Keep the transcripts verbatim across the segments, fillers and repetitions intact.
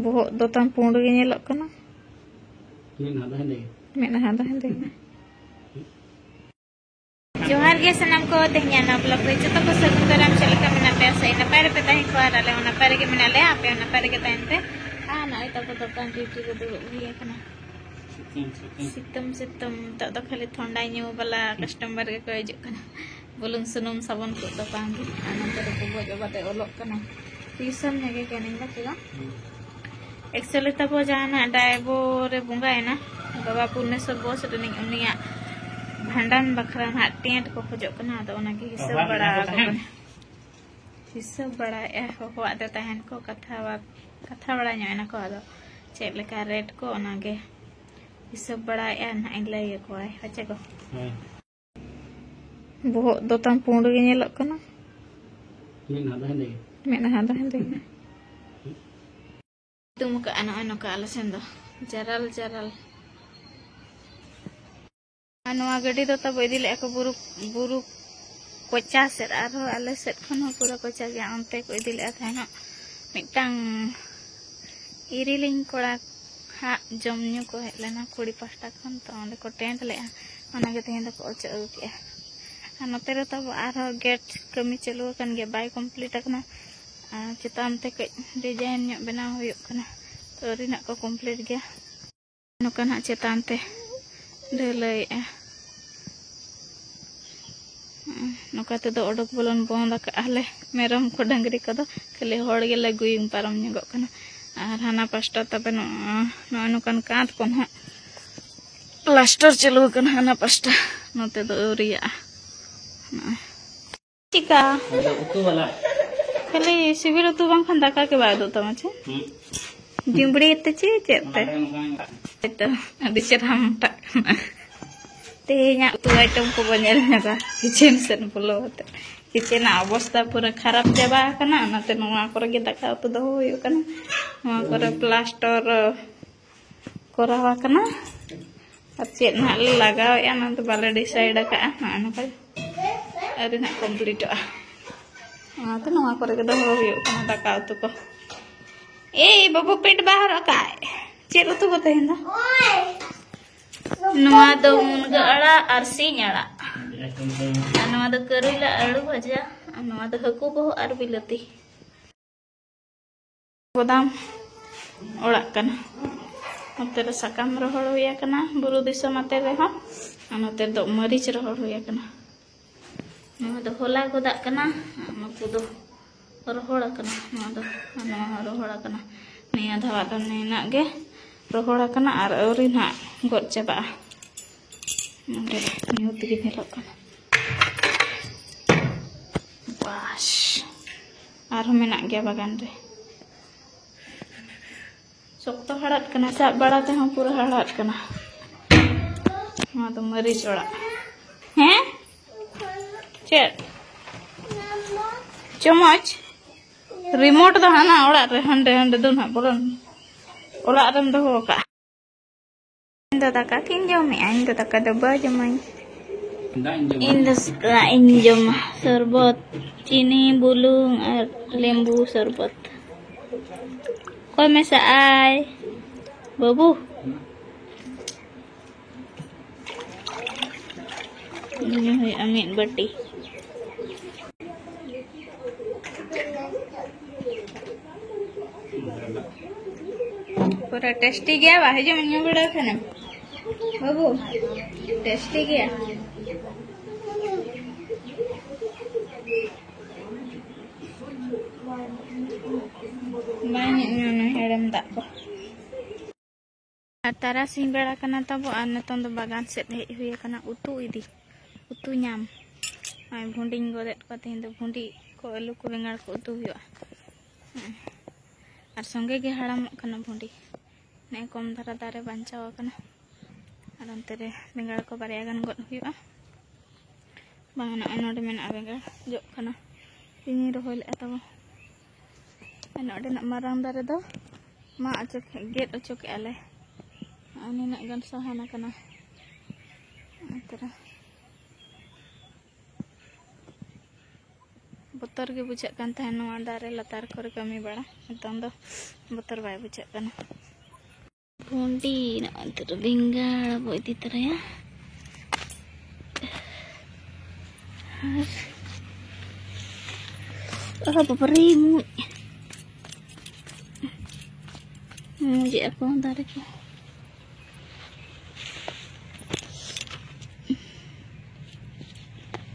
ᱵᱚᱦᱚᱜ ᱫᱚ ᱛᱟᱢ ᱯᱩᱸᱰ ᱜᱮ ᱧᱮᱞᱚᱜ ᱠᱟᱱᱟ᱾ ᱢᱮᱫᱦᱟ ᱫᱚ ᱦᱮᱸᱫᱮ ᱜᱮ᱾ ᱢᱮᱫᱦᱟ ᱫᱚ ᱦᱮᱸᱫᱮ ᱜᱮ᱾ ᱡᱚᱦᱟᱨ ᱜᱮ ᱥᱟᱱᱟᱢ ᱠᱚ, ᱛᱮᱦᱮᱧᱟᱜ ᱱᱚᱣᱟ vlog ᱨᱮ ᱡᱚᱛᱚ ᱠᱚ ᱥᱟᱹᱜᱩᱱ ᱫᱟᱨᱟᱢ᱾ ᱪᱮᱫ ᱞᱮᱠᱟ ᱢᱮᱱᱟᱜ ᱯᱮᱭᱟ? ᱥᱮ ᱱᱟᱯᱟᱭ ᱨᱮᱯᱮ ᱛᱟᱦᱮᱸ ᱠᱚᱜᱼᱟ, ᱟᱨ ᱟᱞᱮ ᱦᱚᱸ ᱱᱟᱯᱟᱭ ᱨᱮᱜᱮ ᱢᱮᱱᱟᱜ ᱞᱮᱭᱟ, ᱟᱯᱮ ᱦᱚᱸ ᱱᱟᱯᱟᱭ ᱨᱮᱜᱮ ᱛᱟᱦᱮᱱ ᱯᱮ᱾ ᱟᱨ ᱱᱚᱜᱼᱚᱭ ᱛᱟᱵᱚ ᱫᱚᱠᱟᱱ ᱰᱤᱭᱩᱴᱤ ᱨᱮ ᱫᱩᱲᱩᱵ ᱦᱩᱭ ᱟᱠᱟᱱᱟ᱾ ᱥᱤᱛᱩᱝ, ᱥᱤᱛᱩᱝ᱾ ᱥᱤᱛᱩᱝ, ᱥᱤᱛᱩᱝ᱾ ᱱᱤᱛᱚᱜ ᱫᱚ ᱠᱷᱟᱹᱞᱤ ᱛᱷᱚᱱᱰᱟ ᱧᱩ ᱵᱟᱞᱟ ᱠᱟᱥᱴᱚᱢᱟᱨ ᱜᱮᱠᱚ ᱦᱤᱡᱩᱜ ᱠᱟᱱᱟ᱾ ᱵᱩᱞᱩᱝ ᱥᱩᱱᱩᱢ ᱥᱟᱵᱚᱱ ᱠᱚ ᱫᱚ ᱵᱟᱝ ᱜᱮ᱾ ᱟᱨ ᱱᱚᱛᱮ ᱨᱮ ᱜᱚᱜᱚ ᱵᱟᱵᱟ ᱫᱚᱭ ᱚᱞᱚᱜ ᱠᱟᱱᱟ᱾ ᱴᱤᱭᱩᱥᱚᱱ ᱧᱚᱜ ᱜᱮ ᱠᱟᱹᱱᱟᱹᱧ ᱵᱟᱠᱤ ᱵᱟᱝ? ᱦᱩᱸ᱾ Actually ᱛᱟᱵᱚ ᱡᱟᱦᱟᱱᱟᱜ ᱰᱟᱭᱵᱚ ᱨᱮ ᱵᱚᱸᱜᱟᱭᱮᱱᱟ ᱵᱟᱵᱟ ᱯᱩᱨᱱᱮᱥᱚᱨ ᱵᱚᱥ ᱨᱤᱱᱤᱡ, ᱩᱱᱤᱭᱟᱜ ᱵᱷᱟᱸᱰᱟᱱ ᱵᱟᱠᱷᱨᱟ ᱱᱟᱦᱟᱜ tent ᱠᱚ ᱠᱷᱚᱡᱚᱜ ᱠᱟᱱᱟ᱾ ᱟᱫᱚ ᱚᱱᱟᱜᱮ ᱦᱤᱥᱟᱹᱵ ᱵᱟᱵᱟ ᱵᱟᱲᱟ ᱢᱮᱱᱟᱜ ᱠᱚ ᱟᱠᱚ ᱛᱟᱦᱮᱸᱫ? ᱠᱟᱱᱟ᱾ ᱦᱤᱥᱟᱹᱵ ᱵᱟᱲᱟᱭᱮᱫᱼᱟ, ᱦᱚᱦᱚᱣᱟᱫ ᱫᱮ ᱛᱟᱦᱮᱱ ᱠᱚ, ᱠᱟᱛᱷᱟ ᱵᱟ-, ᱠᱟᱛᱷᱟ ᱵᱟᱲᱟ ᱧᱚᱜ ᱮᱱᱟ ᱠᱚ᱾ ᱟᱫᱚ ᱪᱮᱫ ᱞᱮᱠᱟ rate ᱠᱚ, ᱚᱱᱟᱜᱮ ᱦᱤᱥᱟᱹᱵ ᱵᱟᱲᱟᱭᱮᱫᱼᱟ, ᱱᱟᱦᱟᱜ ᱤᱧ ᱞᱟᱹᱭ ᱟᱠᱚᱣᱟᱭ, ᱦᱮᱸ ᱪᱮ ᱜᱚ? ᱦᱮᱸ᱾ ᱵᱚᱦᱚᱜ ᱫᱚ ᱛᱟᱢ ᱯᱩᱸᱰ ᱜᱮ ᱧᱮᱞᱚᱜ ᱠᱟᱱᱟ᱾ ᱢᱮᱫᱦᱟ ᱫᱚ ᱦᱮᱸᱫᱮ ᱜᱮ᱾ ᱢᱮᱫᱦᱟ ᱫᱚ ᱦᱮᱸᱫᱮ ᱜᱮ᱾ ᱧᱩᱛᱩᱢ ᱟᱠᱟᱫᱼᱟ ᱱᱚᱜᱼᱚᱭ ᱱᱚᱝᱠᱟ ᱟᱞᱮ ᱥᱮᱱ ᱫᱚ ᱡᱟᱨᱟᱞ ᱡᱟᱨᱟᱞ᱾ ᱟᱨ ᱱᱚᱣᱟ ᱜᱟᱹᱰᱤ ᱫᱚ ᱛᱟᱵᱚ ᱤᱫᱤ ᱞᱮᱫᱼᱟ ᱠᱚ ᱵᱩᱨᱩ, ᱵᱩᱨᱩ ᱠᱚᱪᱟ ᱥᱮᱫ᱾ ᱟᱨᱦᱚᱸ ᱟᱞᱮ ᱥᱮᱫ ᱠᱷᱚᱱ ᱦᱚᱸ ᱯᱩᱨᱟᱹ ᱠᱚᱪᱟ ᱜᱮᱭᱟ, ᱚᱱᱛᱮ ᱠᱚ ᱤᱫᱤ ᱞᱮᱫᱼᱟ ᱛᱟᱦᱮᱱᱚᱜ᱾ ᱢᱤᱫᱴᱟᱝ ᱤᱨᱤᱞᱤᱧ ᱠᱚᱲᱟ ᱦᱟᱜ ᱡᱚᱢ ᱧᱩ ᱠᱚ ᱦᱮᱡ ᱞᱮᱱᱟ ᱠᱩᱲᱤ ᱯᱟᱦᱴᱟ ᱠᱷᱚᱱ, ᱛᱚ ᱚᱸᱰᱮ ᱠᱚ tent ᱞᱮᱫᱼᱟ, ᱚᱱᱟᱜᱮ ᱛᱮᱦᱮᱧ ᱫᱚᱠᱚ ᱚᱪᱚᱜ ᱟᱹᱜᱩ ᱠᱮᱫᱼᱟ᱾ ᱟᱨ ᱱᱚᱛᱮ ᱨᱮ ᱛᱟᱵᱚ ᱟᱨᱦᱚᱸ gate ᱠᱟᱹᱢᱤ ᱪᱟᱹᱞᱩ ᱟᱠᱟᱱ ᱜᱮᱭᱟ, ᱵᱟᱭ complete ᱟᱠᱟᱱᱟ᱾ ᱟᱨ ᱪᱮᱛᱟᱱ ᱛᱮ ᱠᱟᱹᱡ design ᱧᱚᱜ ᱵᱮᱱᱟᱣ ᱦᱩᱭᱩᱜ ᱠᱟᱱᱟ, ᱛᱚ ᱟᱹᱣᱨᱤ ᱱᱟᱜ ᱠᱚ complete ᱜᱮᱭᱟ᱾ ᱱᱚᱝᱠᱟ ᱱᱟᱜ ᱪᱮᱛᱟᱱ ᱛᱮ ᱰᱷᱟᱹᱞᱟᱹᱭᱮᱜᱼᱟ᱾ ᱱᱚᱝᱠᱟ ᱛᱮᱫᱚ ᱚᱰᱚᱠ ᱵᱚᱞᱚᱱ ᱵᱚᱱᱫ ᱟᱠᱟᱜᱼᱟ ᱞᱮ᱾ ᱢᱮᱨᱚᱢ ᱠᱚ ᱰᱟᱹᱝᱨᱤ ᱠᱚᱫᱚ ᱠᱷᱟᱹᱞᱤ ᱦᱚᱲ ᱜᱮᱞᱮ ᱜᱩᱭᱩᱝ ᱯᱟᱨᱚᱢ ᱧᱚᱜᱚᱜ ᱠᱟᱱᱟ᱾ ᱟᱨ ᱦᱟᱱᱟ ᱯᱟᱥᱴᱟ ᱛᱟᱵᱮ ᱱᱚᱜᱼᱚ, ᱱᱚᱜᱼᱚ ᱱᱚᱝᱠᱟᱱ ᱠᱟᱸᱛ ᱠᱚ ᱱᱟᱦᱟᱜ plaster ᱪᱟᱹᱞᱩ ᱟᱠᱟᱱᱟ ᱦᱟᱱᱟ ᱯᱟᱥᱴᱟ, ᱱᱚᱛᱮ ᱫᱚ ᱟᱹᱣᱨᱤᱭᱟᱜᱼᱟ᱾ ᱱᱚᱜᱼᱚᱭ᱾ ᱪᱤᱠᱟ? ᱟᱫᱚ ᱩᱛᱩ ᱵᱟᱞᱟ᱾ ᱠᱷᱟᱹᱞᱤ ᱥᱤᱵᱤᱞ ᱩᱛᱩ ᱵᱟᱝᱠᱷᱟᱱ ᱫᱟᱠᱟ ᱜᱮ ᱵᱟᱭ ᱩᱫᱩᱜ ᱛᱟᱢᱟ ᱪᱮ? ᱦᱩᱸ᱾ ᱡᱩᱢᱵᱽᱲᱤ ᱛᱮ ᱪᱮ ᱪᱮᱫ ᱛᱮ? ᱚᱱᱟ ᱫᱚ ᱱᱚᱝᱠᱟ᱾ ᱦᱳᱭᱛᱚ, ᱟᱹᱰᱤ ᱪᱮᱦᱨᱟ ᱢᱚᱴᱟᱜ ᱠᱟᱱᱟ᱾ ᱛᱮᱦᱮᱧᱟᱜ ᱩᱛᱩ item ᱠᱚᱵᱚᱱ ᱧᱮᱞ ᱧᱚᱜᱟ, kitchen ᱥᱮᱫ ᱵᱚᱞᱚ ᱠᱟᱛᱮ᱾ Kitchen ᱟᱜ ᱚᱵᱚᱥᱛᱟ ᱯᱩᱨᱟᱹ ᱠᱷᱟᱨᱟᱯ ᱪᱟᱵᱟ ᱟᱠᱟᱱᱟ, ᱚᱱᱟᱛᱮ ᱱᱚᱣᱟ ᱠᱚᱨᱮ ᱜᱮ ᱫᱟᱠᱟ ᱩᱛᱩ ᱫᱚᱦᱚ ᱦᱩᱭᱩᱜ ᱠᱟᱱᱟ᱾ ᱱᱚᱣᱟ ᱠᱚᱨᱮ plaster ᱠᱚᱨᱟᱣ ᱟᱠᱟᱱᱟ᱾ ᱟᱨ ᱪᱮᱫ ᱱᱟᱦᱟᱜ ᱞᱮ ᱞᱟᱜᱟᱣᱮᱫᱼᱟ, ᱚᱱᱟ ᱫᱚ ᱵᱟᱞᱮ decide ᱟᱠᱟᱫᱼᱟ᱾ ᱱᱚᱜᱼᱚ ᱱᱚᱝᱠᱟ ᱟᱹᱣᱨᱤ ᱱᱟᱦᱟᱜ completeᱚᱜᱼᱟ᱾ ᱚᱱᱟᱛᱮ ᱱᱚᱣᱟ ᱠᱚᱨᱮ ᱜᱮ ᱫᱚᱦᱚ ᱦᱩᱭᱩᱜ ᱠᱟᱱᱟ ᱫᱟᱠᱟ ᱩᱛᱩ ᱠᱚ᱾ ᱮᱭ ᱵᱟᱹᱵᱩ, ᱯᱮᱴ ᱵᱟᱦᱟ ᱦᱚᱨᱚᱜ ᱠᱟᱜ᱾ ᱪᱮᱫ ᱩᱛᱩ ᱠᱚ ᱛᱮᱦᱮᱧ ᱫᱚ? ᱱᱚᱣᱟ ᱫᱚ ᱢᱩᱱᱜᱟᱹ ᱟᱲᱟᱜ ᱟᱨ ᱥᱤᱧ ᱟᱲᱟᱜ᱾ ᱟᱨ ᱱᱚᱣᱟ ᱫᱚ ᱠᱟᱹᱨᱤᱞᱟ ᱟᱹᱞᱩ ᱵᱷᱟᱡᱟ᱾ ᱟᱨ ᱱᱚᱣᱟ ᱫᱚ ᱦᱟᱹᱠᱩ ᱵᱚᱦᱚᱜ ᱟᱨ ᱵᱤᱞᱟᱹᱛᱤ᱾ ᱵᱟᱫᱟᱢ ᱚᱲᱟᱜ ᱠᱟᱱᱟ᱾ ᱱᱚᱛᱮ ᱨᱮ ᱥᱟᱠᱟᱢ ᱨᱚᱦᱚᱲ ᱦᱩᱭ ᱟᱠᱟᱱᱟ, ᱵᱩᱨᱩ ᱫᱤᱥᱚᱢ ᱟᱛᱮ ᱨᱮᱦᱚᱸ᱾ ᱟᱨ ᱱᱚᱛᱮ ᱫᱚ ᱢᱟᱹᱨᱤᱪ ᱨᱚᱦᱚᱲ ᱦᱩᱭ ᱟᱠᱟᱱᱟ᱾ ᱱᱚᱣᱟ ᱫᱚ ᱦᱚᱞᱟ ᱜᱚᱫᱟᱜ ᱠᱟᱱᱟ, ᱟᱨ ᱱᱩᱠᱩ ᱫᱚ ᱨᱚᱦᱚᱲ ᱟᱠᱟᱱᱟ᱾ ᱱᱚᱣᱟ ᱫᱚ, ᱟᱨ ᱱᱚᱣᱟ ᱦᱚᱸ ᱨᱚᱦᱚᱲ ᱟᱠᱟᱱᱟ᱾ ᱱᱤᱭᱟᱹ ᱫᱷᱟᱣᱟᱜ ᱫᱚ ᱱᱤᱱᱟᱹᱜ ᱜᱮ ᱨᱚᱦᱚᱲ ᱟᱠᱟᱱᱟ ᱟᱨ ᱟᱹᱣᱨᱤ ᱱᱟᱦᱟᱜ ᱜᱚᱫ ᱪᱟᱵᱟᱜᱼᱟ᱾ ᱱᱚᱰᱮ ᱧᱩᱛ ᱜᱮ ᱧᱮᱞᱚᱜ ᱠᱟᱱᱟ᱾ ᱵᱟᱥ, ᱟᱨᱦᱚᱸ ᱢᱮᱱᱟᱜ ᱜᱮᱭᱟ ᱵᱟᱜᱟᱱ ᱨᱮ᱾ ᱥᱚᱠᱛᱚ ᱦᱟᱲᱟᱫ ᱠᱟᱱᱟ, ᱥᱟᱵ ᱵᱟᱲᱟ ᱛᱮᱦᱚᱸ ᱯᱩᱨᱟᱹ ᱦᱟᱲᱟᱫ ᱠᱟᱱᱟ᱾ ᱱᱚᱣᱟ ᱫᱚ ᱢᱟᱹᱨᱤᱪ ᱚᱲᱟᱜ᱾ ᱦᱮᱸ? ᱪᱮᱫ? ᱪᱚᱢᱚᱪ? ᱨᱤᱢᱳᱴ ᱫᱚ ᱦᱟᱱᱟ ᱚᱲᱟᱜ ᱨᱮ, ᱦᱟᱸᱰᱮ, ᱦᱟᱸᱰᱮ ᱫᱚ ᱱᱟᱦᱟᱜ ᱵᱚᱞᱚᱱ ᱚᱲᱟᱜ ᱨᱮᱢ ᱫᱚᱦᱚ ᱟᱠᱟᱫ᱾ ᱤᱧ ᱫᱚ ᱫᱟᱠᱟ ᱠᱤᱱ ᱡᱚᱢᱮᱜᱼᱟ, ᱤᱧ ᱫᱚ ᱫᱟᱠᱟ ᱫᱚ ᱵᱟᱭ ᱡᱚᱢᱟᱹᱧ᱾ ᱫᱟᱜ ᱤᱧ ᱡᱚᱢᱟ᱾ ᱤᱧ ᱫᱚ ᱫᱟᱜ ᱤᱧ ᱡᱚᱢᱟ, ᱥᱚᱨᱵᱚᱛ, ᱪᱤᱱᱤ, ᱵᱩᱞᱩᱝ ᱟᱨ ᱞᱮᱢᱵᱩ ᱥᱚᱨᱵᱚᱛ᱾ ᱚᱠᱚᱭ ᱢᱮᱥᱟᱜ ᱟᱭ? ᱵᱟᱹᱵᱩ? ᱧᱩ ᱦᱩᱭᱩᱜᱼᱟ ᱢᱤᱫ ᱵᱟᱹᱴᱤ᱾ ᱯᱩᱨᱟᱹ ᱴᱮᱥᱴᱤ ᱜᱮᱭᱟ ᱵᱟ? ᱦᱤᱡᱩᱜ ᱢᱮ, ᱧᱩ ᱵᱤᱰᱟᱹᱣ ᱠᱷᱟᱱᱮᱢ᱾ ᱵᱟᱹᱵᱩ, ᱴᱮᱥᱴᱤ ᱜᱮᱭᱟ᱾ ᱵᱟᱭ ᱧᱩ, ᱧᱩ, ᱧᱩ, ᱦᱮᱲᱮᱢ ᱫᱟᱜ ᱠᱚ᱾ ᱟᱨ ᱛᱟᱨᱟᱥᱤᱧ ᱵᱮᱲᱟ ᱠᱟᱱᱟ ᱛᱟᱵᱚ, ᱟᱨ ᱱᱤᱛᱚᱝ ᱫᱚ ᱵᱟᱜᱟᱱ ᱥᱮᱫ ᱦᱮᱡ ᱦᱩᱭ ᱟᱠᱟᱱᱟ ᱩᱛᱩ ᱤᱫᱤ, ᱩᱛᱩ ᱧᱟᱢ᱾ ᱱᱚᱜᱼᱚᱭ ᱵᱷᱩᱸᱰᱤᱧ ᱜᱚᱫᱮᱫ ᱠᱚᱣᱟ, ᱛᱮᱦᱮᱧ ᱫᱚ ᱵᱷᱩᱸᱰᱤ ᱠᱚ, ᱟᱹᱞᱩ ᱠᱚ, ᱵᱮᱸᱜᱟᱲ ᱠᱚ ᱩᱛᱩ ᱦᱩᱭᱩᱜᱼᱟ᱾ ᱦᱮᱸ᱾ ᱟᱨ ᱥᱚᱸᱜᱮ ᱜᱮ ᱦᱟᱲᱟᱢᱚᱜ ᱠᱟᱱᱟ ᱵᱷᱩᱸᱰᱤ, ᱱᱮᱜᱼᱮ ᱠᱚᱢ ᱫᱷᱟᱨᱟ ᱫᱟᱨᱮ ᱵᱟᱧᱪᱟᱣ ᱟᱠᱟᱱᱟ᱾ ᱟᱨ ᱚᱱᱛᱮ ᱨᱮ ᱵᱮᱸᱜᱟᱲ ᱠᱚ ᱵᱟᱨᱭᱟ ᱜᱟᱱ ᱜᱚᱫ ᱦᱩᱭᱩᱜᱼᱟ᱾ ᱵᱟᱝ, ᱱᱚᱜᱼᱚᱭ ᱱᱚᱰᱮ ᱢᱮᱱᱟᱜᱼᱟ ᱵᱮᱸᱜᱟᱲ, ᱡᱚᱜ ᱠᱟᱱᱟ, ᱤᱧᱤᱧ ᱨᱚᱦᱚᱭ ᱞᱮᱫᱼᱟ ᱛᱟᱵᱚ᱾ ᱟᱨ ᱱᱚᱰᱮᱱᱟᱜ ᱢᱟᱨᱟᱝ ᱫᱟᱨᱮ ᱫᱚ ᱢᱟᱜ ᱚᱪᱚ ᱠᱮᱫ, ᱜᱮᱫ ᱚᱪᱚ ᱠᱮᱫᱼᱟ ᱞᱮ᱾ ᱱᱚᱜᱼᱚᱭ ᱱᱤᱱᱟᱹᱜ ᱜᱟᱱ ᱥᱟᱦᱟᱱ ᱟᱠᱟᱱᱟ᱾ ᱚᱱᱟ ᱛᱚᱨᱟ ᱵᱚᱛ-, ᱵᱚᱛᱚᱨ ᱜᱮ ᱵᱩᱡᱷᱟᱹᱜ ᱠᱟᱱ ᱛᱟᱦᱮᱸᱫ ᱱᱚᱣᱟ ᱫᱟᱨᱮ ᱞᱟᱛᱟᱨ ᱠᱚᱨᱮ ᱠᱟᱹᱢᱤ ᱵᱟᱲᱟ᱾ ᱱᱤᱛᱚᱝ ᱫᱚ ᱵᱚᱛᱚᱨ ᱵᱟᱭ ᱵᱩᱡᱷᱟᱹᱜ ᱠᱟᱱᱟ᱾ ᱵᱷᱩᱸᱰᱤ, ᱱᱚᱜᱼᱚᱭ ᱱᱤᱛᱚᱜ ᱫᱚ ᱵᱮᱸᱜᱟᱲ ᱵᱚ ᱤᱫᱤ ᱛᱚᱨᱟᱭᱟ᱾ ᱟᱨ, ᱚ ᱵᱟᱵᱟᱨᱮ, ᱢᱩᱡ᱾ ᱢᱩᱡᱮᱜᱼᱟ ᱠᱚ ᱫᱟᱨᱮ ᱠᱚ᱾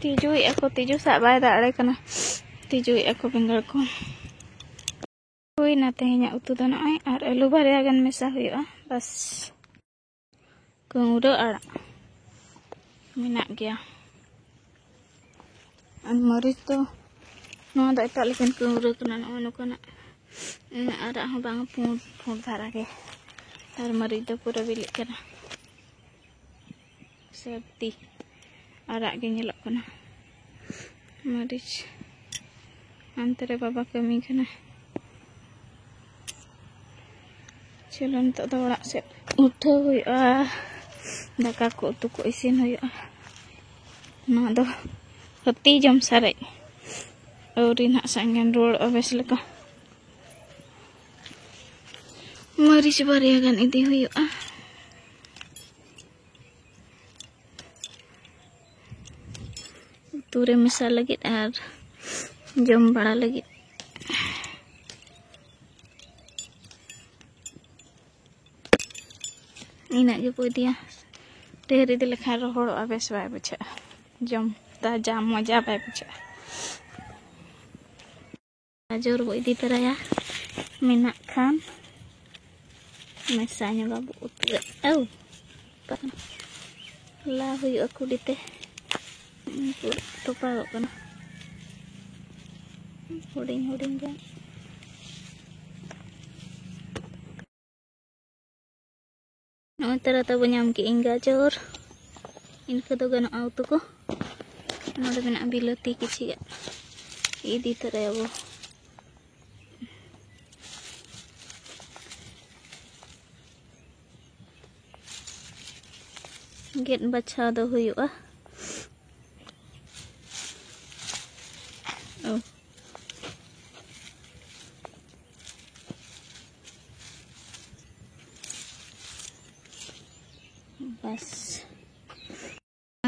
ᱛᱤᱡᱩᱭᱮᱫᱼᱟ ᱠᱚ, ᱛᱤᱡᱩ ᱥᱟᱵ ᱵᱟᱭ ᱫᱟᱲᱮ ᱠᱟᱱᱟ᱾ ᱛᱤᱡᱩᱭᱮᱫᱼᱟ ᱠᱚ ᱵᱮᱸᱜᱟᱲ ᱠᱚ᱾ ᱦᱩᱭᱱᱟ ᱛᱮᱦᱮᱧᱟᱜ ᱩᱛᱩ ᱫᱚ ᱱᱚᱜᱼᱚᱭ, ᱟᱨ ᱟᱹᱞᱩ ᱵᱟᱨᱭᱟ ᱜᱟᱱ ᱢᱮᱥᱟ ᱦᱩᱭᱩᱜᱼᱟ, ᱵᱟᱥ᱾ ᱠᱟᱹᱣᱨᱟᱹ ᱟᱲᱟᱜ, ᱢᱮᱱᱟᱜ ᱜᱮᱭᱟ᱾ ᱟᱨ ᱢᱟᱹᱨᱤᱪ ᱫᱚ, ᱱᱚᱣᱟ ᱫᱚ ᱮᱴᱟᱜ ᱞᱮᱠᱟᱱ ᱠᱟᱹᱣᱨᱟᱹ ᱠᱟᱱᱟ, ᱱᱚᱜᱼᱚᱭ ᱱᱚᱝᱠᱟᱱᱟᱜ᱾ ᱩᱱᱟᱹᱜ ᱟᱨᱟᱜ ᱦᱚᱸ ᱵᱟᱝ, ᱯᱩᱸᱰ ᱯᱩᱸᱰ ᱫᱷᱟᱨᱟ ᱜᱮ᱾ ᱟᱨ ᱢᱟᱹᱨᱤᱪ ᱫᱚ ᱯᱩᱨᱟᱹ ᱵᱤᱞᱤᱜ ᱠᱟᱱᱟ᱾ ᱥᱟᱹᱨᱫᱤ ᱟᱨᱟᱜ ᱜᱮ ᱧᱮᱞᱚᱜ ᱠᱟᱱᱟ ᱢᱟᱹᱨᱤᱪ᱾ ᱦᱟᱱᱛᱮ ᱨᱮ ᱵᱟᱵᱟ ᱠᱟᱹᱢᱤ ᱠᱟᱱᱟ᱾ ᱪᱚᱞᱚ, ᱱᱤᱛᱚᱜ ᱫᱚ ᱚᱲᱟᱜ ᱥᱮᱫ ᱩᱴᱷᱟᱹᱣ ᱦᱩᱭᱩᱜᱼᱟ᱾ ᱫᱟᱠᱟ ᱠᱚ, ᱩᱛᱩ ᱠᱚ ᱤᱥᱤᱱ ᱦᱩᱭᱩᱜᱼᱟ᱾ ᱱᱚᱣᱟ ᱫᱚ ᱦᱟᱹᱛᱤ ᱡᱚᱢ ᱥᱟᱨᱮᱡ᱾ ᱟᱹᱣᱨᱤ ᱱᱟᱦᱟᱜ ᱥᱟᱸᱜᱮᱱ ᱨᱩᱣᱟᱹᱲᱚᱜᱼᱟ ᱵᱮᱥ ᱞᱮᱠᱟ᱾ ᱢᱟᱹᱨᱤᱪ ᱵᱟᱨᱭᱟ ᱜᱟᱱ ᱤᱫᱤ ᱦᱩᱭᱩᱜᱼᱟ᱾ ᱩᱛᱩ ᱨᱮ ᱢᱮᱥᱟ ᱞᱟᱹᱜᱤᱫ ᱟᱨ ᱡᱚᱢ ᱵᱟᱲᱟ ᱞᱟᱹᱜᱤᱫ᱾ ᱤᱱᱟᱹᱜ ᱜᱮᱵᱚ ᱤᱫᱤᱭᱟ᱾ ᱰᱷᱮᱨ ᱤᱫᱤ ᱞᱮᱠᱷᱟᱱ ᱨᱚᱦᱚᱲᱚᱜᱼᱟ, ᱵᱮᱥ ᱵᱟᱭ ᱵᱩᱡᱷᱟᱹᱜᱼᱟ᱾ ᱡᱚᱢ ᱛᱟᱡᱟ ᱢᱚᱡᱟ ᱵᱟᱭ ᱵᱩᱡᱷᱟᱹᱜᱼᱟ᱾ ᱜᱟᱡᱚᱨ ᱵᱚ ᱤᱫᱤ ᱛᱚᱨᱟᱭᱟ, ᱢᱮᱱᱟᱜ ᱠᱷᱟᱱ᱾ ᱢᱮᱥᱟ ᱧᱚᱜᱟ ᱵᱚ ᱩᱛᱩ ᱨᱮ᱾ ᱟᱹᱣ, ᱞᱟ ᱦᱩᱭᱩᱜᱼᱟ ᱠᱩᱰᱤ ᱛᱮ᱾ ᱯᱩᱨᱟᱹ ᱛᱚᱯᱟᱜᱚᱜ ᱠᱟᱱᱟ, ᱦᱩᱰᱤᱧ ᱦᱩᱰᱤᱧ ᱜᱮ᱾ ᱱᱚᱜᱼᱚᱭ ᱛᱟᱨᱟ ᱛᱟᱵᱚ ᱧᱟᱢ ᱠᱮᱜᱼᱟᱹᱧ ᱜᱟᱡᱚᱨ᱾ ᱤᱱᱠᱟᱹ ᱫᱚ ᱜᱟᱱᱚᱜᱼᱟ ᱩᱛᱩ ᱠᱚ᱾ ᱱᱚᱰᱮ ᱢᱮᱱᱟᱜᱼᱟ ᱵᱤᱞᱟᱹᱛᱤ ᱠᱤᱪᱷᱤ ᱜᱟᱱ, ᱤᱫᱤ ᱛᱚᱨᱟᱭᱟᱵᱚ᱾ ᱜᱮᱫ ᱵᱟᱪᱷᱟᱣ ᱫᱚ ᱦᱩᱭᱩᱜᱼᱟ᱾ ᱳ,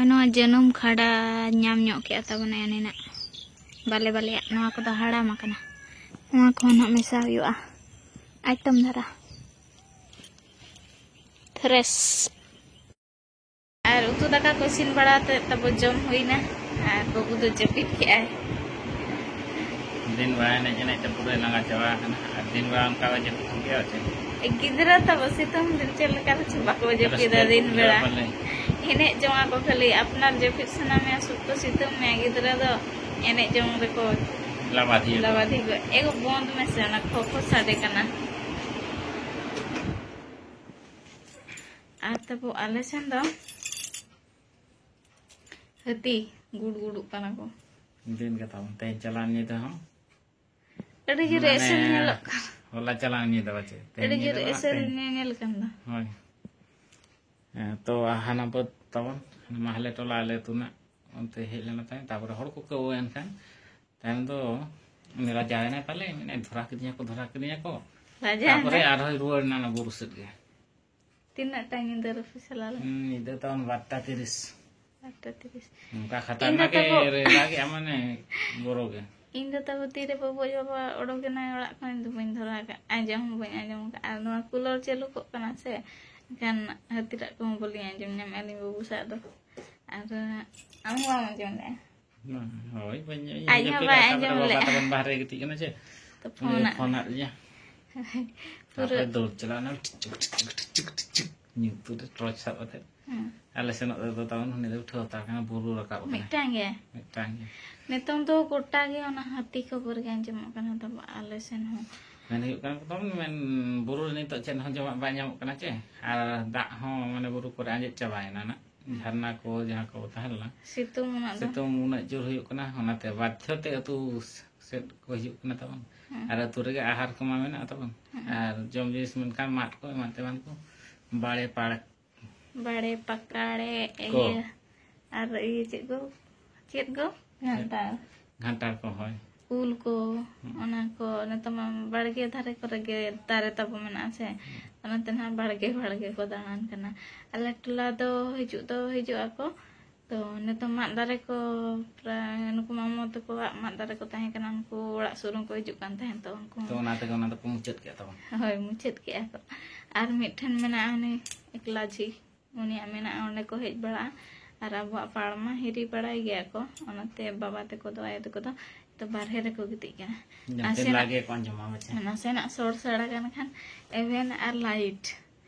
ᱱᱚᱣᱟ ᱡᱟᱹᱱᱩᱢ ᱠᱷᱟᱰᱟ ᱧᱟᱢ ᱧᱚᱜ ᱠᱮᱜᱼᱟ ᱛᱟᱵᱚᱱᱟᱭ ᱮᱱᱮᱱᱟᱜ᱾ ᱵᱟᱞᱮ ᱵᱟᱞᱮᱭᱟᱜ ᱱᱚᱣᱟ ᱠᱚᱫᱚ ᱦᱟᱲᱟᱢ ᱟᱠᱟᱱᱟ᱾ ᱱᱚᱣᱟ ᱠᱚᱦᱚᱸ ᱱᱟᱜ ᱢᱮᱥᱟ ᱦᱩᱭᱩᱜᱼᱟ ᱟᱭᱴᱮᱢ ᱫᱷᱟᱨᱟ᱾ ᱯᱷᱨᱮᱥ᱾ ᱟᱨ ᱩᱛᱩ ᱫᱟᱠᱟ ᱠᱚ ᱤᱥᱤᱱ ᱵᱟᱲᱟ ᱠᱟᱛᱮ ᱛᱟᱵᱚ ᱡᱚᱢ ᱦᱩᱭᱱᱟ᱾ ᱟᱨ ᱵᱟᱹᱵᱩ ᱫᱚ ᱡᱟᱹᱯᱤᱫ ᱠᱮᱜᱼᱟᱭ᱾ ᱫᱤᱱ ᱵᱮᱲᱟ ᱮᱱᱮᱡ ᱮᱱᱮᱡ ᱛᱮ ᱯᱩᱨᱟᱹ ᱞᱟᱸᱜᱟ ᱪᱟᱵᱟ ᱟᱠᱟᱱᱟ᱾ ᱟᱨ ᱫᱤᱱ ᱵᱮᱲᱟ ᱚᱱᱠᱟ ᱵᱟᱭ ᱡᱟᱹᱯᱤᱫ ᱠᱮᱜᱼᱟ ᱪᱮ? ᱜᱤᱫᱽᱨᱟᱹ ᱛᱟᱵᱚ ᱥᱤᱛᱩᱝ ᱫᱤᱱ ᱪᱮᱫ ᱞᱮᱠᱟ ᱨᱮᱪᱚ ᱵᱟᱠᱚ ᱡᱟᱹᱯᱤᱫᱟ ᱨᱟᱹᱥᱠᱟᱹ ᱫᱤᱱ ᱠᱚ ᱵᱮᱲᱟ᱾ ᱵᱩᱡᱷᱟᱹᱣᱟ ᱯᱟᱞᱮ᱾ ᱮᱱᱮᱡ ᱡᱚᱝᱟ ᱠᱚ ᱠᱷᱟᱹᱞᱤ, ᱟᱯᱱᱟᱨ ᱡᱟᱹᱯᱤᱫ ᱥᱟᱱᱟ ᱢᱮᱭᱟ, ᱥᱚᱠᱛᱚ ᱥᱤᱛᱩᱝ ᱢᱮᱭᱟ, ᱜᱤᱫᱽᱨᱟᱹ ᱫᱚ ᱮᱱᱮᱡ ᱡᱚᱝ ᱨᱮᱠᱚ ᱞᱟᱵᱟᱫᱷᱤᱭᱟᱹ ᱠᱚ᱾ ᱞᱟᱵᱟᱫᱷᱤ ᱠᱚ᱾ ᱮᱜᱳ ᱵᱚᱱᱫ ᱢᱮᱥᱮ, ᱚᱱᱟ ᱠᱷᱚ ᱠᱷᱚ ᱥᱟᱰᱮ ᱠᱟᱱᱟ᱾ ᱟᱨ ᱛᱟᱵᱚ ᱟᱞᱮ ᱥᱮᱱ ᱫᱚ ᱦᱟᱹᱛᱤ ᱜᱩᱰ ᱜᱩᱰᱩᱜ ᱠᱟᱱᱟ ᱠᱚ᱾ ᱫᱤᱱ ᱜᱮ ᱛᱟᱵᱚᱱ ᱛᱮᱦᱮᱧ ᱪᱟᱞᱟᱣ ᱧᱤᱫᱟᱹ ᱦᱚᱸ᱾ ᱟᱹᱰᱤ ᱡᱳᱨ ᱢᱟᱱᱮ, ᱮᱥᱮᱞ ᱧᱮᱞᱚᱜ ᱠᱟᱱᱟ᱾ ᱦᱚᱞᱟ ᱪᱟᱞᱟᱣ ᱧᱤᱫᱟᱹ ᱯᱟᱪᱮ᱾ ᱛᱮᱦᱮᱧ ᱟᱹᱰᱤ ᱡᱳᱨ ᱧᱤᱫᱟᱹ ᱫᱚ ᱮᱥᱮᱞ ᱛᱮᱦᱮᱧ᱾ ᱧᱮ-, ᱧᱮᱞ ᱠᱟᱱ ᱫᱚ᱾ ᱦᱳᱭ᱾ ᱦᱮᱸ, ᱛᱚ ᱦᱟᱱᱟ ᱵᱟᱹᱫᱽ ᱛᱟᱵᱚᱱ, ᱢᱟᱦᱞᱮ ᱴᱚᱞᱟ ᱟᱞᱮ ᱟᱹᱛᱩ ᱨᱮᱱᱟᱜ ᱚᱱᱛᱮ ᱦᱮᱡ ᱞᱮᱱᱟ ᱛᱟᱭᱚᱢ, ᱛᱟᱨᱯᱚᱨᱮ ᱦᱚᱲ ᱠᱚ ᱠᱟᱹᱣ ᱮᱱ ᱠᱷᱟᱱ, ᱛᱟᱭᱚᱢ ᱫᱚ ᱩᱱᱤ ᱨᱟᱡᱟ ᱮᱱᱟᱭ ᱯᱟᱞᱮ, ᱢᱮᱱᱟᱭ, "ᱫᱷᱚᱨᱟ ᱠᱤᱫᱤᱧᱟ ᱠᱚ, ᱫᱷᱚᱨᱟ ᱠᱤᱫᱤᱧᱟ ᱠᱚ᱾" ᱨᱟᱡᱟ ᱛᱟᱨᱯᱚᱨᱮ ᱮᱱᱟᱭ? ᱟᱨᱦᱚᱸᱭ ᱨᱩᱣᱟᱹᱲ ᱮᱱᱟ ᱚᱱᱟ ᱵᱩᱨᱩ ᱥᱮᱫ ᱜᱮ᱾ ᱛᱤᱱᱟᱹᱜ ᱴᱟ ᱧᱤᱫᱟᱹ ᱨᱮᱯᱮ ᱪᱟᱞᱟᱣ ᱞᱮᱱᱟ? ᱦᱩᱸ, ᱧᱤᱫᱟᱹ ᱛᱟᱵᱚᱱ ᱵᱟᱨᱚᱴᱟ ᱛᱤᱨᱤᱥ᱾ ᱵᱟᱨᱚᱴᱟ ᱛᱤᱨᱤᱥ᱾ ᱚᱱᱠᱟ ᱤᱧ ᱫᱚ ᱠᱷᱟᱛᱟᱨᱱᱟᱠ ᱮ ᱛᱟᱵᱚ ᱨᱮ-, ᱨᱟᱜᱮᱜᱼᱟ, ᱢᱟᱱᱮ ᱵᱚᱨᱚ ᱜᱮ᱾ ᱤᱧ ᱫᱚ ᱛᱟᱵᱚ ᱛᱤᱨᱮ ᱵᱟᱵᱩ ᱟᱭᱳ ᱵᱟᱵᱟ ᱚᱰᱚᱠ ᱮᱱᱟᱭ ᱚᱲᱟᱜ ᱠᱷᱚᱱ, ᱤᱧ ᱫᱚ ᱵᱟᱹᱧ ᱫᱷᱚᱨᱟ ᱟᱠᱟᱫ, ᱟᱸᱡᱚᱢ ᱦᱚᱸ ᱵᱟᱹᱧ ᱟᱸᱡᱚᱢ ᱟᱠᱟᱫ᱾ ᱟᱨ ᱱᱚᱣᱟ ᱠᱩᱞᱟᱨ ᱪᱟᱹᱞᱩ ᱠᱚᱜ ᱠᱟᱱᱟ ᱥᱮ, ᱮᱱᱠᱷᱟᱱ ᱦᱟᱹᱛᱤ ᱨᱟᱜ ᱠᱚᱦᱚᱸ ᱵᱟᱹᱞᱤᱧ ᱟᱸᱡᱚᱢ ᱧᱟᱢᱮᱫᱼᱟ ᱟᱹᱞᱤᱧ ᱵᱟᱹᱵᱩ ᱥᱟᱶ ᱫᱚ᱾ ᱟᱨ ᱟᱢ ᱦᱚᱸ ᱵᱟᱢ ᱟᱸᱡᱚᱢ ᱞᱮᱫᱼᱟ? ᱦᱳᱭ, ᱵᱟᱹᱧ ᱟᱸᱡᱚᱢ ᱟᱡ ᱦᱚᱸ ᱞᱮᱫᱼᱟ, ᱵᱟᱭ ᱛᱟᱨᱯᱚᱨᱮ ᱟᱸᱡᱚᱢ ᱵᱟᱵᱟ ᱞᱮᱫᱼᱟ᱾ ᱛᱟᱵᱚᱱ ᱵᱟᱦᱨᱮ ᱜᱤᱛᱤᱡ ᱠᱟᱱᱟ ᱪᱮ᱾ ᱛᱚ ᱩᱱᱤ ᱫᱚ ᱯᱷᱳᱱᱟᱜ ᱯᱷᱳᱱᱟᱫ ᱞᱤᱧᱟ᱾ ᱯᱩᱨᱟᱹ ᱛᱟᱨᱯᱚᱨᱮ ᱫᱟᱹᱲ ᱪᱟᱞᱟᱣ ᱮᱱᱟ, ᱴᱤᱪᱤᱠ, ᱴᱤᱪᱤᱠ, ᱴᱤᱪᱤᱠ, ᱴᱤᱪᱤᱠ, ᱧᱩᱛ ᱨᱮ ᱴᱚᱨᱪ ᱥᱟᱵ ᱠᱟᱛᱮ᱾ ᱦᱮᱸ᱾ ᱟᱞᱮ ᱥᱮᱱᱚᱜ ᱨᱮᱫᱚ ᱛᱟᱵᱚᱱ ᱩᱱᱤ ᱫᱚ ᱩᱴᱷᱟᱹᱣ ᱦᱟᱛᱟᱲ ᱠᱟᱱᱟ, ᱵᱩᱨᱩ ᱨᱟᱠᱟᱵ ᱠᱟᱱᱟ᱾ ᱢᱤᱫᱴᱟᱝ ᱜᱮ? ᱢᱤᱫᱴᱟᱝ ᱜᱮ᱾ ᱱᱤᱛᱚᱝ ᱫᱚ ᱜᱚᱴᱟ ᱜᱮ ᱚᱱᱟ ᱦᱟᱹᱛᱤ ᱠᱷᱚᱵᱚᱨ ᱜᱮ ᱟᱸᱡᱚᱢᱚᱜ ᱠᱟᱱᱟ ᱛᱟᱵᱚ ᱟᱞᱮ ᱥᱮᱱ ᱦᱚᱸ᱾ ᱢᱮᱱ ᱦᱩᱭᱩᱜ ᱠᱟᱱᱟ, ᱛᱟᱵᱚᱱ ᱢᱮᱱ ᱵᱩᱨᱩ ᱨᱮ ᱱᱤᱛᱚᱜ ᱪᱮᱫ ᱦᱚᱸ ᱡᱚᱢᱟᱜ ᱵᱟᱭ ᱧᱟᱢᱚᱜ ᱠᱟᱱᱟ ᱪᱮ, ᱟᱨ ᱫᱟᱜ ᱦᱚᱸ ᱢᱟᱱᱮ ᱵᱩᱨᱩ ᱠᱚᱨᱮ ᱟᱸᱡᱮᱫ ᱪᱟᱵᱟᱭᱮᱱᱟ ᱱᱟᱜ᱾ ᱡᱷᱟᱨᱱᱟ ᱠᱚ ᱡᱟᱦᱟᱸ ᱠᱚ ᱛᱟᱦᱮᱸ ᱞᱮᱱᱟ, ᱥᱤᱛᱩᱝ ᱩᱱᱟᱹᱜ ᱫᱚ᱾ ᱥᱤᱛᱩᱝ ᱩᱱᱟᱹᱜ ᱡᱳᱨ ᱦᱩᱭᱩᱜ ᱠᱟᱱᱟ, ᱚᱱᱟᱛᱮ ᱵᱟᱫᱽᱫᱷᱚ ᱛᱮ ᱟᱹᱛᱩ ᱥᱮᱫ ᱠᱚ ᱦᱤᱡᱩᱜ ᱠᱟᱱᱟ ᱛᱟᱵᱚᱱ᱾ ᱦᱮᱸ᱾ ᱟᱨ ᱟᱹᱛᱩ ᱨᱮᱜᱮ ᱟᱦᱟᱨ ᱠᱚᱢᱟ ᱢᱮᱱᱟᱜᱼᱟ ᱛᱟᱵᱚᱱ᱾ ᱦᱮᱸ᱾ ᱟᱨ ᱡᱚᱢ ᱡᱤᱱᱤᱥ ᱢᱮᱱᱠᱷᱟᱱ ᱢᱟᱫ ᱠᱚ ᱮᱢᱟᱱ ᱛᱮᱢᱟᱱ ᱠᱚ, ᱵᱟᱲᱮ ᱯᱟᱲ ᱵᱟᱲᱮ, ᱯᱟᱠᱟᱲᱮ, ᱠᱚ᱾ ᱤᱭᱟᱹ, ᱟᱨ ᱤᱭᱟᱹ ᱪᱮᱫ ᱠᱚ, ᱪᱮᱫ ᱠᱚ? ᱜᱷᱟᱱᱴᱟᱲ᱾ ᱜᱷᱟᱱᱴᱟᱲ ᱠᱚ, ᱦᱳᱭ᱾ ᱩᱞ ᱠᱚ, ᱚᱱᱟ ᱠᱚ ᱱᱤᱛᱚᱜ ᱢᱟ ᱵᱟᱲᱜᱮ ᱫᱷᱟᱨᱮ ᱠᱚᱨᱮ ᱜᱮ ᱫᱟᱨᱮ ᱛᱟᱵᱚ ᱢᱮᱱᱟᱜᱼᱟ ᱥᱮ, ᱚᱱᱟᱛᱮ ᱱᱟᱦᱟᱜ ᱵᱟᱲᱜᱮ ᱵᱟᱲᱜᱮ ᱠᱚ ᱫᱟᱬᱟᱱ ᱠᱟᱱᱟ᱾ ᱟᱞᱮ ᱴᱚᱞᱟ ᱫᱚ ᱦᱤᱡᱩᱜ ᱫᱚ ᱦᱤᱡᱩᱜ ᱟᱠᱚ, ᱛᱚ ᱱᱤᱛᱚᱜ ᱢᱟᱫ ᱫᱟᱨᱮ ᱠᱚ ᱯᱨᱟᱭ ᱱᱩᱠᱩ ᱢᱟᱢᱚ ᱛᱟᱠᱚᱣᱟᱜ ᱢᱟᱫ ᱫᱟᱨᱮ ᱠᱚ ᱛᱟᱦᱮᱸ ᱠᱟᱱᱟ, ᱩᱱᱠᱩ ᱚᱲᱟᱜ ᱥᱩᱨ ᱨᱮᱠᱚ ᱦᱤᱡᱩᱜ ᱠᱟᱱ ᱛᱟᱦᱮᱸᱫ, ᱛᱚ ᱩᱱᱠᱩ ᱛᱚ ᱦᱚᱸ ᱚᱱᱟ ᱛᱮᱜᱮ ᱚᱱᱟ ᱫᱚᱠᱚ ᱢᱩᱪᱟᱹᱫ ᱠᱮᱫ ᱛᱟᱵᱚᱱ᱾ ᱦᱳᱭ, ᱢᱩᱪᱟᱹᱫ ᱠᱮᱜᱼᱟ ᱠᱚ᱾ ᱟᱨ ᱢᱤᱫᱴᱷᱮᱱ ᱢᱮᱱᱟᱜᱼᱟ ᱩᱱᱤ ᱮᱠᱞᱟ ᱡᱷᱤ, ᱩᱱᱤᱭᱟᱜ ᱢᱮᱱᱟᱜᱼᱟ, ᱚᱸᱰᱮ ᱠᱚ ᱦᱮᱡ ᱵᱟᱲᱟᱜᱼᱟ᱾ ᱟᱨ ᱟᱵᱚᱣᱟᱜ ᱯᱟᱲ ᱢᱟ ᱦᱤᱨᱤ ᱵᱟᱲᱟᱭ ᱜᱮᱭᱟ ᱠᱚ, ᱚᱱᱟᱛᱮ ᱵᱟᱵᱟ ᱛᱟᱠᱚ ᱫᱚ, ᱟᱭᱳ ᱛᱟᱠᱚ ᱫᱚ ᱛᱚ ᱵᱟᱨᱦᱮ ᱨᱮᱠᱚ ᱜᱤᱛᱤᱡ ᱠᱟᱱᱟ᱾ ᱡᱟᱦᱟᱸ ᱛᱤᱱ ᱱᱟᱥᱮᱱᱟᱜ ᱞᱟᱜᱮ ᱠᱚ ᱟᱸᱡᱚᱢᱟ ᱯᱟᱪᱮ᱾ ᱱᱟᱥᱮᱱᱟᱜ ᱥᱚᱲ ᱥᱟᱲᱟ ᱠᱟᱱ ᱠᱷᱟᱱ ᱮᱵᱷᱮᱱ ᱟᱨ ᱞᱟᱭᱤᱴ᱾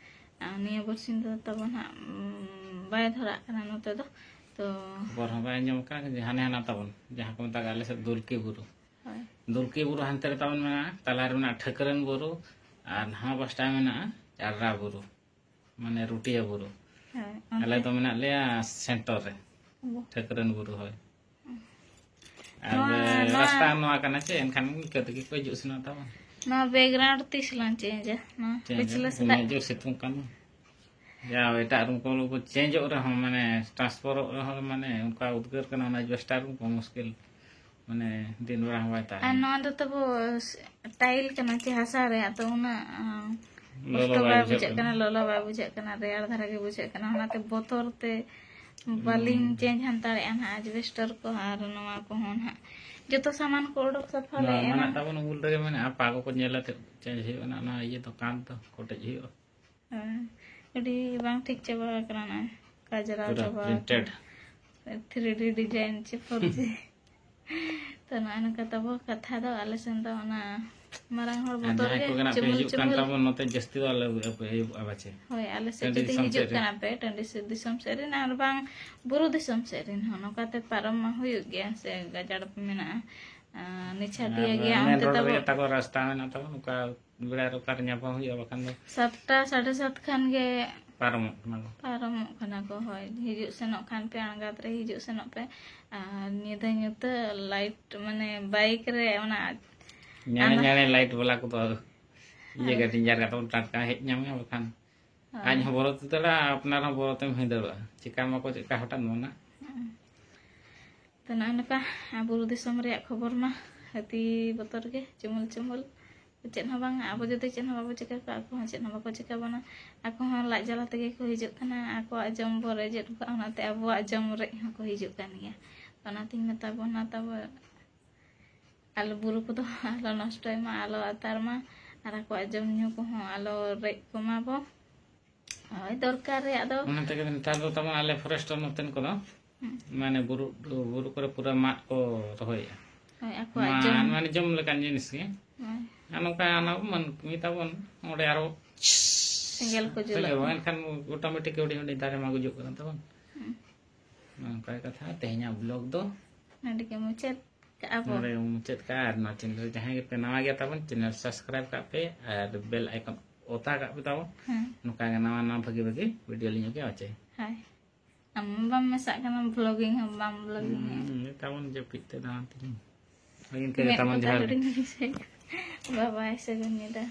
ᱟᱨ ᱱᱤᱭᱟᱹ ᱵᱟᱨᱥᱤᱧ ᱫᱚ ᱛᱟᱵᱚᱱ ᱦᱟᱸᱜ, ᱩᱢ, ᱵᱟᱭ ᱫᱷᱚᱨᱟᱜ ᱠᱟᱱᱟ ᱱᱚᱛᱮ ᱫᱚ᱾ ᱛᱚ ᱠᱷᱚᱵᱚᱨ ᱦᱚᱸ ᱵᱟᱭ ᱟᱸᱡᱚᱢ ᱟᱠᱟᱫ ᱡᱮ ᱦᱟᱱᱮ ᱦᱟᱱᱟ ᱛᱟᱵᱚᱱ, ᱡᱟᱦᱟᱸ ᱠᱚ ᱢᱮᱛᱟᱜ ᱟᱞᱮ ᱥᱮᱫ ᱫᱩᱞᱠᱤ ᱵᱩᱨᱩ᱾ ᱦᱳᱭ᱾ ᱫᱩᱞᱠᱤ ᱵᱩᱨᱩ ᱦᱟᱱᱛᱮ ᱨᱮ ᱛᱟᱵᱚᱱ ᱢᱮᱱᱟᱜᱼᱟ, ᱛᱟᱞᱟ ᱨᱮ ᱢᱮᱱᱟᱜᱼᱟ ᱴᱷᱟᱹᱠᱨᱟᱹᱱ ᱵᱩᱨᱩ, ᱟᱨ ᱱᱟᱣᱟ ᱯᱟᱥᱴᱟ ᱢᱮᱱᱟᱜᱼᱟ ᱪᱟᱨᱨᱟ ᱵᱩᱨᱩ, ᱢᱟᱱᱮ ᱨᱩᱴᱤᱭᱟ ᱵᱩᱨᱩ᱾ ᱦᱳᱭ, ᱟᱞᱮ ᱚᱱᱛᱮ᱾ ᱫᱚ ᱢᱮᱱᱟᱜ ᱞᱮᱭᱟ ᱥᱮᱱᱴᱟᱨ ᱨᱮ, ᱵᱩ- ᱴᱷᱟᱹᱠᱨᱟᱹᱱ ᱵᱩᱨᱩ, ᱦᱳᱭ᱾ ᱟᱨ ᱱᱚᱣᱟ, ᱱᱚᱣᱟ ᱨᱟᱥᱛᱟ ᱱᱚᱣᱟ ᱠᱟᱱᱟ ᱪᱮ, ᱮᱱᱠᱷᱟᱱ ᱤᱱᱠᱟᱹ ᱛᱮᱜᱮ ᱠᱚ ᱦᱤᱡᱩᱜ ᱥᱮᱱᱚᱜ ᱛᱟᱵᱚᱱ᱾ ᱱᱚᱣᱟ ᱵᱮᱠᱜᱨᱟᱣᱩᱱᱰ ᱛᱤᱥ ᱞᱟᱝ ᱪᱮᱧᱡᱟ? ᱱᱚᱣᱟ ᱪᱮᱧᱡᱽ ᱯᱤᱪᱷᱞᱟᱹ ᱟᱵᱚᱱ, ᱥᱮᱫᱟᱜ᱾ ᱩᱱᱟᱹᱜ ᱡᱳᱨ ᱥᱤᱛᱩᱝ ᱠᱟᱱᱟ᱾ ᱡᱟ ᱮᱴᱟᱜ ᱨᱩᱢ ᱠᱚ ᱪᱮᱧᱡᱚᱜ ᱨᱮᱦᱚᱸ, ᱢᱟᱱᱮ, ᱴᱨᱟᱱᱥᱯᱷᱟᱨᱚᱜ ᱨᱮᱦᱚᱸ, ᱢᱟᱱᱮ, ᱚᱱᱠᱟ ᱩᱫᱽᱜᱟᱹᱨ ᱠᱟᱱᱟ, ᱚᱱᱟ ᱮᱥᱵᱮᱥᱴᱟᱨ ᱨᱩᱢ ᱠᱚ ᱢᱩᱥᱠᱤᱞ, ᱢᱟᱱᱮ, ᱫᱤᱱ ᱵᱮᱲᱟ ᱦᱚᱸ ᱵᱟᱭ ᱟᱨ ᱛᱟᱦᱮᱱᱟ᱾ ᱱᱚᱣᱟ ᱫᱚ ᱛᱟᱵᱚ ᱴᱟᱭᱤᱞ ᱠᱟᱱᱟ ᱪᱮ ᱦᱟᱥᱟ ᱨᱮᱭᱟᱜ, ᱛᱚ ᱩᱱᱟᱹᱜ, ᱟᱸ, ᱞᱚᱞᱚ ᱠᱚᱥᱴᱚ ᱵᱟᱭ ᱵᱟᱭ ᱵᱩᱡᱷᱟᱹᱜ ᱵᱩᱡᱷᱟᱹᱜ ᱠᱟᱱᱟ᱾ ᱠᱟᱱᱟ, ᱞᱚᱞᱚ ᱵᱟᱭ ᱵᱩᱡᱷᱟᱹᱜ ᱠᱟᱱᱟ, ᱨᱮᱭᱟᱲ ᱫᱷᱟᱨᱟ ᱜᱮ ᱵᱩᱡᱷᱟᱹᱜ ᱠᱟᱱᱟ᱾ ᱚᱱᱟᱛᱮ ᱵᱚᱛᱚᱨ ᱛᱮ ᱵᱟᱹᱞᱤᱧ ᱦᱩᱸ᱾ ᱪᱮᱧᱡᱽ ᱦᱟᱛᱟᱲᱮᱜᱼᱟ ᱱᱟᱦᱟᱜ ᱮᱥᱵᱮᱥᱴᱟᱨ ᱠᱚ ᱟᱨ ᱱᱚᱣᱟ ᱠᱚᱦᱚᱸ ᱱᱟᱦᱟᱜ᱾ ᱡᱚᱛᱚ ᱥᱟᱢᱟᱱ ᱠᱚ ᱚᱰᱚᱠ ᱥᱟᱯᱷᱟ ᱱᱚᱣᱟ ᱞᱮ ᱢᱟ ᱮᱱᱟ᱾ ᱱᱟᱜ ᱛᱟᱵᱚᱱ ᱩᱢᱩᱞ ᱨᱮᱜᱮ ᱢᱮᱱᱟᱜᱼᱟ, ᱯᱟ ᱠᱚᱠᱚ ᱧᱮᱞ ᱟᱛᱮ ᱪᱮᱧᱡᱽ ᱦᱩᱭᱩᱜᱼᱟ ᱱᱟᱜ, ᱚᱱᱟ ᱤᱭᱟᱹ ᱫᱚ ᱠᱟᱸᱛ ᱫᱚ ᱠᱚᱴᱮᱡ ᱦᱩᱭᱩᱜᱼᱟ᱾ ᱦᱮᱸ, ᱟᱹᱰᱤ ᱵᱟᱝ ᱴᱷᱤᱠ ᱪᱟᱵᱟ ᱟᱠᱟᱱᱟ ᱱᱚᱜᱼᱚᱭ, ᱠᱟᱡᱽᱨᱟᱣ ᱯᱩᱨᱟᱹ ᱪᱟᱵᱟ ᱟᱠᱟᱱᱟ᱾ ᱯᱨᱤᱱᱴᱮᱰ᱾ ᱛᱷᱨᱤ ᱰᱤ ᱰᱤᱡᱟᱭᱤᱱ ᱪᱮ ᱯᱷᱳᱨ ᱡᱤ᱾ ᱛᱚ ᱱᱚᱜᱼᱚᱭ ᱱᱚᱝᱠᱟ ᱛᱟᱵᱚ ᱠᱟᱛᱷᱟ ᱫᱚ, ᱟᱞᱮ ᱥᱮᱱ ᱫᱚ ᱚᱱᱟ ᱢᱟᱨᱟᱝ ᱦᱚᱲ ᱟᱨ ᱵᱚᱛᱚᱨ ᱡᱟᱦᱟᱸᱭ ᱜᱮ, ᱠᱚᱜᱮ ᱱᱟᱜ ᱯᱮ ᱪᱩᱢᱩᱞ ᱦᱤᱡᱩᱜ ᱠᱟᱱ ᱪᱩᱢᱩᱞ᱾ ᱛᱟᱵᱚᱱ, ᱱᱚᱛᱮ ᱡᱟᱹᱥᱛᱤ ᱫᱚ ᱟᱞᱮ ᱟᱹᱭᱩᱵᱚᱜᱼᱟ ᱯᱟᱪᱮ᱾ ᱦᱳᱭ, ᱟᱞᱮ ᱥᱮᱫ ᱴᱟᱺᱰᱤ ᱡᱩᱫᱤ ᱫᱤᱥᱚᱢ ᱦᱤᱡᱩᱜ ᱥᱮᱫ ᱨᱮ᱾ ᱠᱟᱱᱟ ᱯᱮ ᱴᱟᱺᱰᱤ ᱥᱮᱫ, ᱫᱤᱥᱚᱢ ᱥᱮᱫ ᱨᱮᱱ, ᱟᱨ ᱵᱟᱝ ᱵᱩᱨᱩ ᱫᱤᱥᱚᱢ ᱥᱮᱫ ᱨᱮᱱ ᱦᱚᱸ, ᱱᱚᱝᱠᱟᱛᱮ ᱯᱟᱨᱚᱢ ᱢᱟ ᱦᱩᱭᱩᱜ ᱜᱮᱭᱟ ᱥᱮ, ᱜᱟᱡᱟᱲ ᱢᱮᱱᱟᱜᱼᱟ᱾ ᱟᱨ ᱱᱤᱪᱷᱟᱹᱴᱤᱭᱟᱹ ᱟᱨ ᱜᱮᱭᱟ ᱢᱮᱱ ᱚᱱᱛᱮ ᱨᱳᱰ ᱛᱟᱵᱚ᱾ ᱨᱮᱜᱮ ᱛᱟᱠᱚ ᱨᱟᱥᱛᱟ ᱢᱮᱱᱟᱜ ᱛᱟᱵᱚᱱ, ᱚᱠᱟ ᱵᱮᱲᱟ ᱨᱮ ᱚᱠᱟᱨᱮ ᱧᱟᱯᱟᱢ ᱦᱩᱭᱩᱜᱼᱟ, ᱵᱟᱠᱷᱟᱱ ᱫᱚ ᱥᱟᱛᱴᱟ, ᱥᱟᱲᱮ ᱥᱟᱛ ᱠᱷᱟᱱ ᱜᱮ ᱯᱟᱨᱚᱢᱚᱜ ᱠᱟᱱᱟ ᱠᱚ᱾ ᱯᱟᱨᱚᱢᱚᱜ ᱠᱟᱱᱟ ᱠᱚ, ᱦᱳᱭ᱾ ᱦᱤᱡᱩᱜ ᱥᱮᱱᱚᱜ ᱠᱷᱟᱱ ᱯᱮ ᱟᱬᱜᱟᱛ ᱨᱮ, ᱦᱤᱡᱩᱜ ᱥᱮᱱᱚᱜ ᱯᱮ᱾ ᱟᱨ ᱧᱤᱫᱟᱹ ᱧᱩᱛᱟᱹ ᱞᱟᱭᱤᱴ, ᱢᱟᱱᱮ, ᱵᱟᱭᱤᱠ ᱨᱮ ᱚᱱᱟ ᱧᱮᱬᱮ ᱟᱸᱫᱷᱟ- ᱧᱮᱬᱮ ᱞᱟᱭᱤᱴ ᱵᱟᱞᱟ ᱠᱚᱫᱚ ᱤᱭᱟᱹ ᱦᱳᱭ᱾ ᱜᱮ ᱰᱮᱧᱡᱟᱨ ᱜᱮ ᱛᱟᱵᱚᱱ, ᱴᱟᱴᱠᱟ ᱦᱮᱡ ᱧᱟᱢᱮᱭᱟ, ᱵᱟᱠᱷᱟᱱ ᱦᱳᱭ᱾ ᱟᱡ ᱦᱚᱸ ᱵᱚᱨᱚ ᱛᱮ ᱫᱟᱹᱲᱟ, ᱟᱯᱱᱟᱨ ᱦᱚᱸ ᱵᱚᱨᱚ ᱛᱮᱢ ᱦᱩᱭ ᱫᱟᱲᱮᱭᱟᱜᱼᱟ᱾ ᱪᱮᱠᱟ ᱢᱟᱠᱚ ᱪᱮᱫᱠᱟ ᱦᱚᱴᱟᱛ ᱢᱚᱱᱟ᱾ ᱦᱩᱸ᱾ ᱛᱚ ᱱᱚᱜᱼᱚᱭ ᱱᱚᱝᱠᱟ ᱵᱩᱨᱩ ᱫᱤᱥᱚᱢ ᱨᱮᱭᱟᱜ ᱠᱷᱚᱵᱚᱨ ᱢᱟ ᱜᱟᱛᱮ ᱵᱚᱛᱚᱨ ᱜᱮ ᱪᱩᱢᱩᱞ ᱪᱩᱢᱩᱞ᱾ ᱪᱮᱫ ᱦᱚᱸ ᱵᱟᱝ, ᱟᱵᱚ ᱡᱩᱫᱤ ᱪᱮᱫ ᱦᱚᱸ ᱵᱟᱵᱚ ᱪᱤᱠᱟᱹ ᱠᱚᱣᱟ, ᱟᱠᱚ ᱦᱚᱸ ᱪᱮᱫ ᱦᱚᱸ ᱵᱟᱠᱚ ᱪᱤᱠᱟᱹ ᱵᱚᱱᱟ᱾ ᱟᱠᱚ ᱦᱚᱸ ᱞᱟᱡ ᱡᱟᱞᱟ ᱛᱮᱜᱮ ᱠᱚ ᱦᱤᱡᱩᱜ ᱠᱟᱱᱟ, ᱟᱠᱚᱣᱟᱜ ᱡᱚᱢ ᱵᱚ ᱨᱮᱡᱮᱫ ᱠᱚᱣᱟ, ᱚᱱᱟᱛᱮ ᱟᱵᱚᱣᱟᱜ ᱡᱚᱢ ᱨᱮᱡ ᱦᱚᱸᱠᱚ ᱦᱤᱡᱩᱜ ᱠᱟᱱ ᱜᱮᱭᱟ᱾ ᱚᱱᱟᱛᱤᱧ ᱢᱮᱛᱟ ᱵᱚᱱᱟ, ᱛᱟᱵᱚ ᱟᱞᱚ, ᱵᱩᱨᱩ ᱠᱚᱫᱚ ᱟᱞᱚ ᱱᱚᱥᱴᱚᱭ ᱢᱟ, ᱟᱞᱚ ᱟᱛᱟᱨ ᱢᱟ, ᱟᱨ ᱟᱠᱚᱣᱟᱜ ᱡᱚᱢ ᱧᱩ ᱠᱚᱦᱚᱸ ᱟᱞᱚ ᱨᱮᱡ ᱠᱚᱢᱟ ᱵᱚ᱾ ᱦᱳᱭ, ᱫᱚᱨᱠᱟᱨ ᱨᱮᱭᱟᱜ ᱫᱚ᱾ ᱚᱱᱟ ᱛᱮᱜᱮ ᱱᱮᱛᱟᱨ ᱫᱚ ᱛᱟᱵᱚᱱ ᱟᱞᱮ ᱯᱷᱚᱨᱮᱥᱴ ᱱᱚᱛᱮᱱ ᱠᱚᱫᱚ, ᱦᱩᱸ᱾ ᱢᱟᱱᱮ ᱵᱩᱨᱩ, ᱵᱩᱨᱩ ᱠᱚᱨᱮ ᱯᱩᱨᱟᱹ ᱢᱟᱫ ᱠᱚ ᱨᱚᱦᱚᱭᱮᱫᱼᱟ᱾ ᱦᱳᱭ, ᱟᱠᱚᱣᱟᱜ ᱢᱟᱫ, ᱡᱚᱢ᱾ ᱢᱟᱱᱮ ᱡᱚᱢ ᱞᱮᱠᱟᱱ ᱡᱤᱱᱤᱥ ᱜᱮ᱾ ᱦᱳᱭ᱾ ᱟᱨ ᱱᱚᱝᱠᱟ ᱟᱱᱟ ᱢᱟᱹᱱᱢᱤ ᱛᱟᱵᱚᱱ ᱚᱸᱰᱮ ᱟᱨᱚ ᱥᱮᱸᱜᱮᱞ ᱠᱚ ᱡᱩᱞᱟᱜ ᱥᱮᱸᱜᱮᱞ, ᱠᱟᱱᱟ᱾ ᱮᱱᱠᱷᱟᱱ ᱚᱴᱳᱢᱮᱴᱤᱠ ᱦᱩᱰᱤᱧ ᱦᱩᱰᱤᱧ ᱫᱟᱨᱮ ᱢᱟ ᱜᱩᱡᱩᱜ ᱠᱟᱱᱟ ᱛᱟᱵᱚᱱ᱾ ᱦᱩᱸ᱾ ᱱᱚᱝᱠᱟ ᱠᱟᱛᱷᱟ, ᱛᱮᱦᱮᱧᱟᱜ ᱵᱞᱚᱜ ᱫᱚ ᱱᱚᱰᱮ ᱜᱮ ᱢᱩᱪᱟᱹᱫ ᱠᱟᱜᱼᱟ ᱵᱚᱱ᱾ ᱱᱚᱰᱮ ᱜᱮ ᱢᱩᱪᱟᱹᱫ ᱠᱟᱜᱼᱟ᱾ ᱟᱨ ᱱᱚᱣᱟ ᱪᱮᱱᱮᱞ ᱨᱮ ᱡᱟᱦᱟᱸᱭ ᱜᱮᱯᱮ ᱱᱟᱣᱟ ᱜᱮᱭᱟ ᱛᱟᱵᱚᱱ, ᱪᱮᱱᱮᱞ ᱥᱟᱵᱥᱠᱨᱟᱭᱤᱵ ᱠᱟᱜ ᱯᱮ ᱟᱨ ᱵᱮᱞ ᱟᱭᱠᱚᱱ ᱚᱛᱟ ᱠᱟᱜ ᱯᱮ ᱛᱟᱵᱚᱱ᱾ ᱦᱮᱸ᱾ ᱱᱚᱝᱠᱟ ᱜᱮ ᱱᱟᱣᱟ ᱱᱟᱣᱟ ᱵᱷᱟᱹᱜᱤ ᱵᱷᱟᱹᱜᱤ ᱵᱷᱤᱰᱤᱭᱳ ᱞᱤᱧ ᱟᱹᱜᱩᱭᱟ, ᱦᱳᱭ ᱪᱮ? ᱦᱳᱭ᱾ ᱟᱢ ᱵᱟᱢ ᱢᱮᱥᱟᱜ ᱠᱟᱱᱟ ᱵᱷᱞᱚᱜᱤᱝ ᱦᱚᱸ ᱵᱟᱢ ᱵᱷᱞᱚᱜᱤᱝ ᱮᱫ᱾ ᱦᱩᱸ, ᱛᱟᱵᱚᱱ ᱡᱟᱹᱯᱤᱫ ᱛᱮ ᱫᱟᱬᱟᱱ ᱛᱮᱜᱮ᱾ ᱦᱳᱭ, ᱤᱱᱠᱟᱹ ᱜᱮ ᱢᱮᱫ ᱛᱟᱵᱚᱱ, ᱠᱚ ᱡᱚᱦᱟᱨ ᱜᱮ᱾ ᱛᱟᱞᱩᱰᱤᱧ ᱵᱩᱡᱷᱟᱹᱣ᱾ ᱵᱟᱵᱟᱭ ᱥᱟᱹᱜᱩᱱ ᱧᱤᱫᱟᱹ᱾